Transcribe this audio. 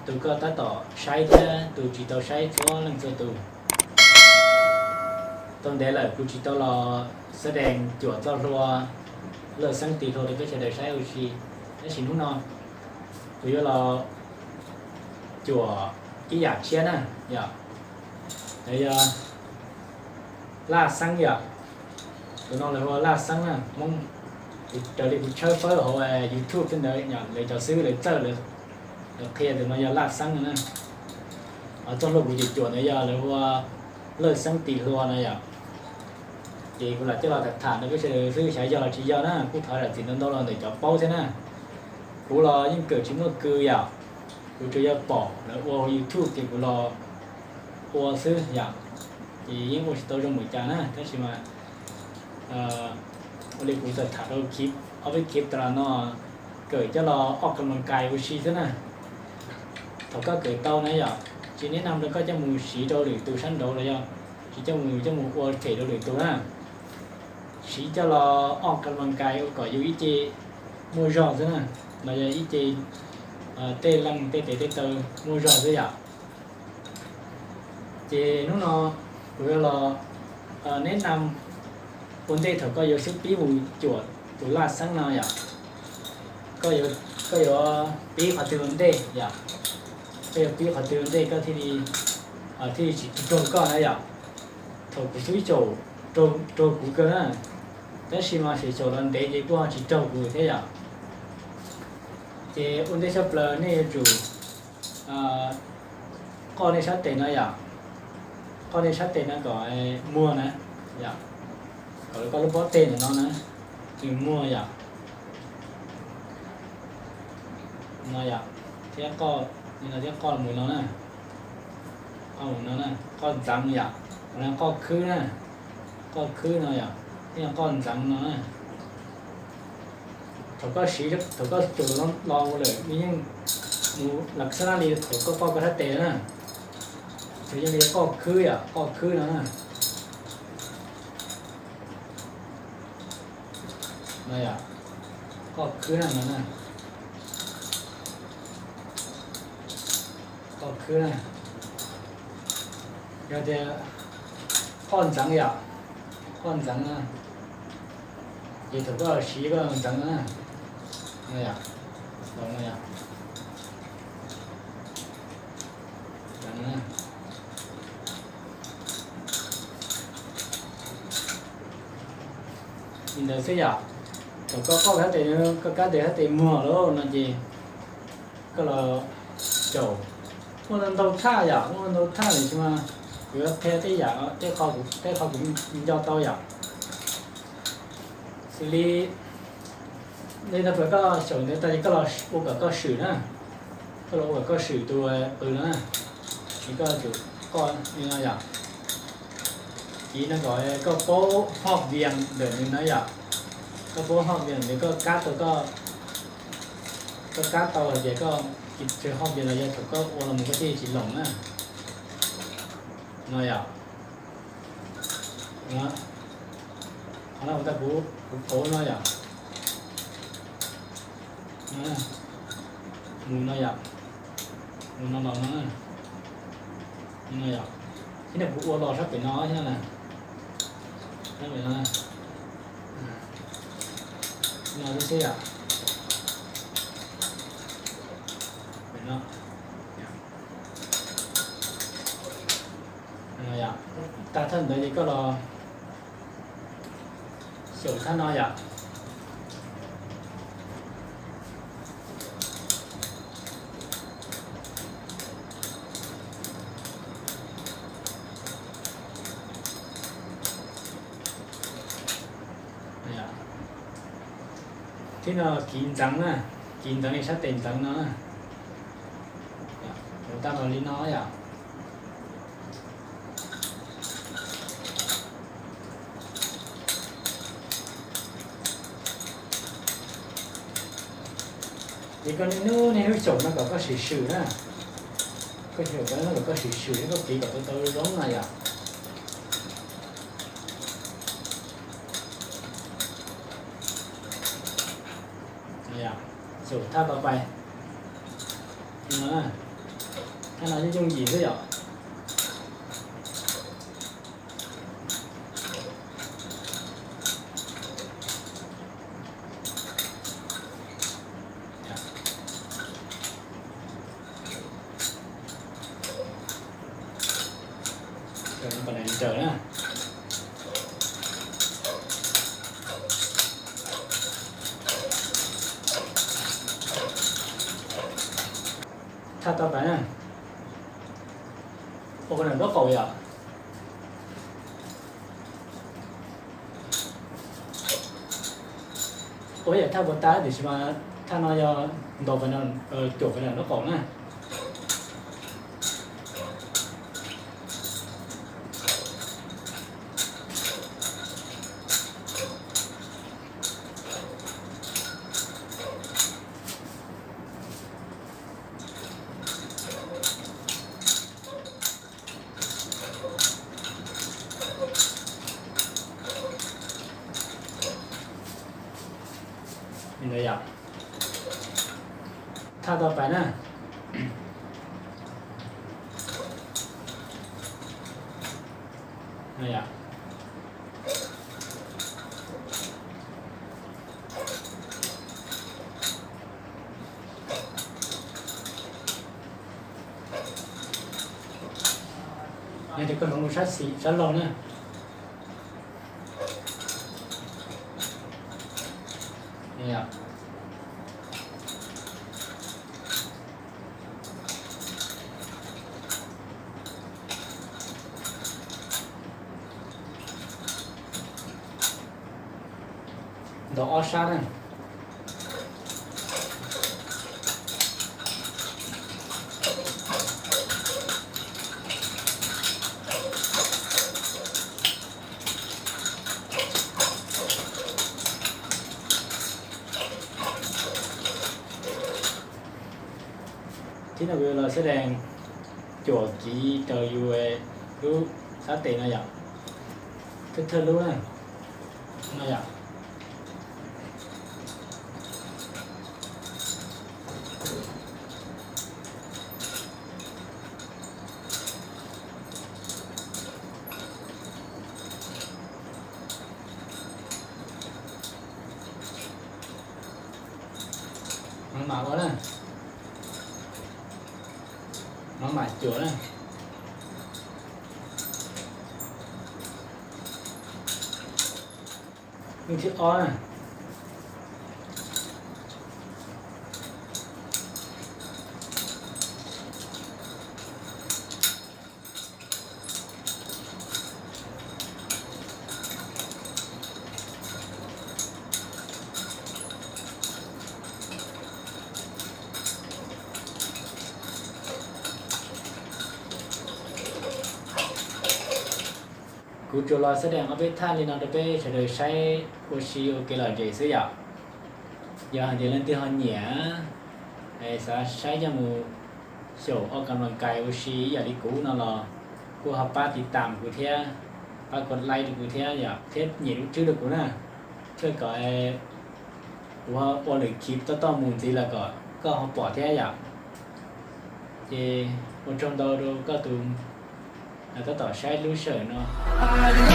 Tus koj tab tom saib thiab tus tsis tau saib txhua leej txhua tus. Tau ntev lawm kuv tsis tau los xab dees cuam txoj hlua lawj xeeb tis hlua rau peb sawv daws saib ua si. Tab sis hnub no kuv yuav los cuam ib yam tshiab na, yom, lawv yog laj xeeb yom. Tus no lawv hu ua laj xeeb na, Hmoob, raws li kuv tshawb fawb hauv YouTube tej ntawd, lawv cov xib hwb lawv txawj lawv qhia tus no yog laj xeeb no na. Txoj hlua kuv cuam cuam ntawd yog lawv hu ua lawj xeeb tis hlua no yom. Ces kuv lam coj los tham tham rau peb sawv daws xwb xyov yog los tsis yog na, kuj thov zam txim ntau ntau los ntawm cov paub thiab na. Kuv los yeej kawm tsis muaj kws yom, kuv tsuas yog pom lawv ua hauv YouTube ces kuv los ua xwb yom. Ces yeej ua tsis tau zoo npaum cas na, tab sis mas ua li kuv txawm tham rau ob peb clip tas los no, kawm coj los ua kab mas kais ua si xwb na. Thaum koj kawm tau na yom, tsis neb nam rau koj coj mus siv rau lwm tus sab nraud los yog tsis coj mus, coj mus ua them rau lwm tus na. Siv coj los ua kab mas kais ua kom yus ib ce muaj zog xwb na, los yog ib ce tej leej tej tes tej taw muaj zog xwb yom. Ces hnub no kuv yuav los neb nam ua ntej thaum koj yuav xub pib mus cuam tus laj xeeb no yom, koj yuav pib qhov twg ua ntej yom, koj yuav pib qhov twg ua ntej koj thiaj li, thiaj li tsis raug koj na yom. Thaum kuv xub caum raug kuv kawg na, tab sis mas xyov xyaum los ntev ces kuj ho tsis raug kuv thiab yom. Ces ua ntej tshaj plaws nej yuav tsum qoj nej sab tes no yom, qoj nej sab tes no kom muag na, yom, kom koj lub pob teg ntawm no na, nws muag yom. No yom, thiab qoj, no thiab qoj mus no na, qoj mus no na, qoj ntxeev yom, qoj khwb na, qoj khwb no yom, thiab qoj ntxeev no na. Thaum koj siv, thaum koj cuam los ua lawm nws yeej mus lam xab nab li thaum koj qoj koj sab tes na, nws yeej li qoj khwb yom, qoj khwb no na. No yom, qoj khwb na no na, qoj khwb na. Yog tias qoj ntxeev yom, qoj ntxeev na, ces thaum koj siv koj ntxeev na, no yom, los no yom, ntxeev na. Li ntawd xwb yom. Thaum koj qoj kab tes, koj kab tes kab tes muag lawm no ces koj los caum. Muaj ntau thaj yom, muaj ntau thaj, tiam sis mas kuv yuav qhia tej yam, tej qho kuv nco tau yom. Xws li nej tau pab koj xyaum ntawd tag ces koj los ua kom koj swm na, koj los ua kom koj swm tus qws no na, ces koj tsum qoj li no yom. Ces no kom koj paub hoj vias ntawm nws na yom, koj paub hoj vias ntawd koj kab tau, koj kab tau hais tias koj tsis hoj vias los yog thaum koj ua los mus koj thiaj tsis loos na. No yom, qhov no ua tau kuv, kuv pauv no yom, mus no yom, mus no los no, no yom, thiab no kuv ua los sab pem no thiab na, sab pem no, no xwb yom, pem no. Tag thawj ntawd ces koj los xyaum thaj no yom. Thiab no kiv ntxeev na, kiv ntxeev li sab tes ntxeev no na. Ua tau los li no yom. Ces koj niaj hnub niaj hnub xyaum no kom koj swm swm na. Koj xyaum no kom koj swm swm thiab koj kiv kom tau tau zoo no yom. Xyaum thaj tau pais no na. Thaj no yooj yooj yim xwb yom. Nws nraws na. Thaj tau tas na. Ua qhov no nraub qaum yom. Ua yam thaj puas tas tiam sis mas thaj no yog ntaus, cuam nraub qaum na. Thaj tau pais na. Yog tias koj hloov lub sab xis sab laug na. Ntaus ob sab na. Thib no kuv yuav los xab dees cuam kiv rau yus lub sab tes no yom, thawj thawj lub na, no yom. Maj mam ua na, maj mam cuam na. Lub thib ob na. Kuv tsuas los xab dees ob peb thaj li no rau peb sawv daws saib ua si ua kev lom zem xwb yom. Yog hais tias leej twg ho nyiam, xav saib coj mus xyaum ua kam los kais ua si ib yam li kuv no los kuj ho pab tiv tam kuv thiab, pab kov like rau kuv thiab yom, thiab nyem lub tswb rau kuv na, thiaj kom kuv ua lwm clip tob tob mus ntxiv los kom koj ho pom thiab yom. Ces ua tsaug ntau rau koj tus tab tom saib lub sij hawm no.